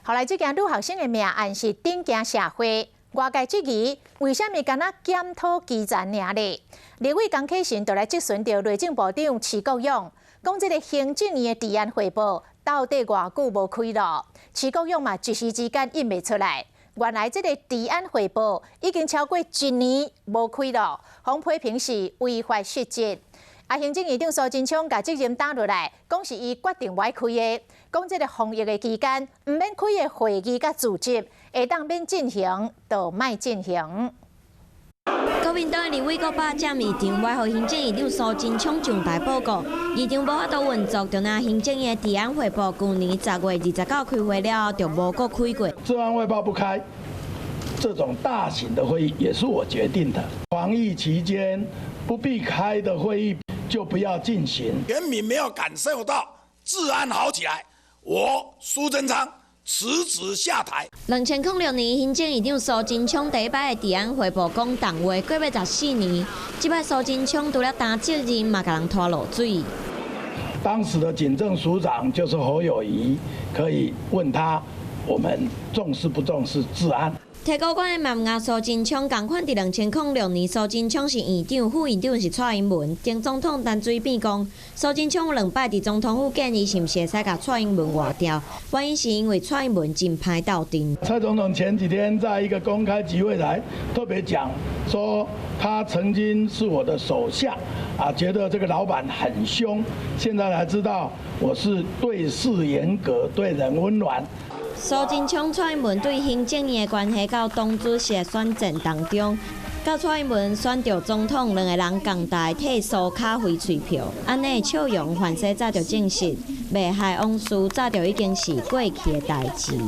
後來這件女學生的命案是震驚社會，外界質疑為啥物干焦檢討基層爾咧？立委江啟臣就來質詢著內政部長徐國勇，講這个行政院的治安匯報到底偌久無開囉？徐國勇嘛一時之間應袂出來。原來這个治安匯報已經超過一年無開囉，予批評是違法失職。啊，行政院長蘇貞昌共責任擔落來，講是伊決定無愛開的，講這个防疫的期間，毋免開的會議佮組織，會當免進行，就莫進行。國民黨立委閣霸佔議場，欲予行政院長蘇貞昌上台報告。議場無法度運作，就若行政院治安匯報，舊年10月29開會了後，就無閣開過。治安匯報不開，這種大型的會議也是我決定的。防疫期間不必開的會議就不要進行。全民沒有感受到治安好起來，我蘇貞昌辭職下台。2006年，行政院長蘇貞昌第一擺的治安匯報講重話，過欲14年，這擺蘇貞昌除了擔責任，嘛共人拖落水。當時的警政署長就是侯友宜，可以問他，我們重視不重視治安？提高官的嘛毋亞蘇貞昌仝款，佇2006年，蘇貞昌是院長，副院長是蔡英文。前總統陳水扁講，蘇貞昌有兩擺佇總統府建議，是毋是會使共蔡英文換掉？原因是因為蔡英文真歹鬥陣。蔡總統前幾天在一個公開集會來特別講，說他曾經是我的手下，啊，覺得這個老闆很兇，現在才知道我是對事嚴格，對人溫暖。蘇貞昌、蔡英文對行政院的關係到黨主席選戰當中，到蔡英文選著總統，兩个人仝台替蘇卡回喙票，按呢笑容凡勢早就證實，袂害往事早就已經是過去的代誌。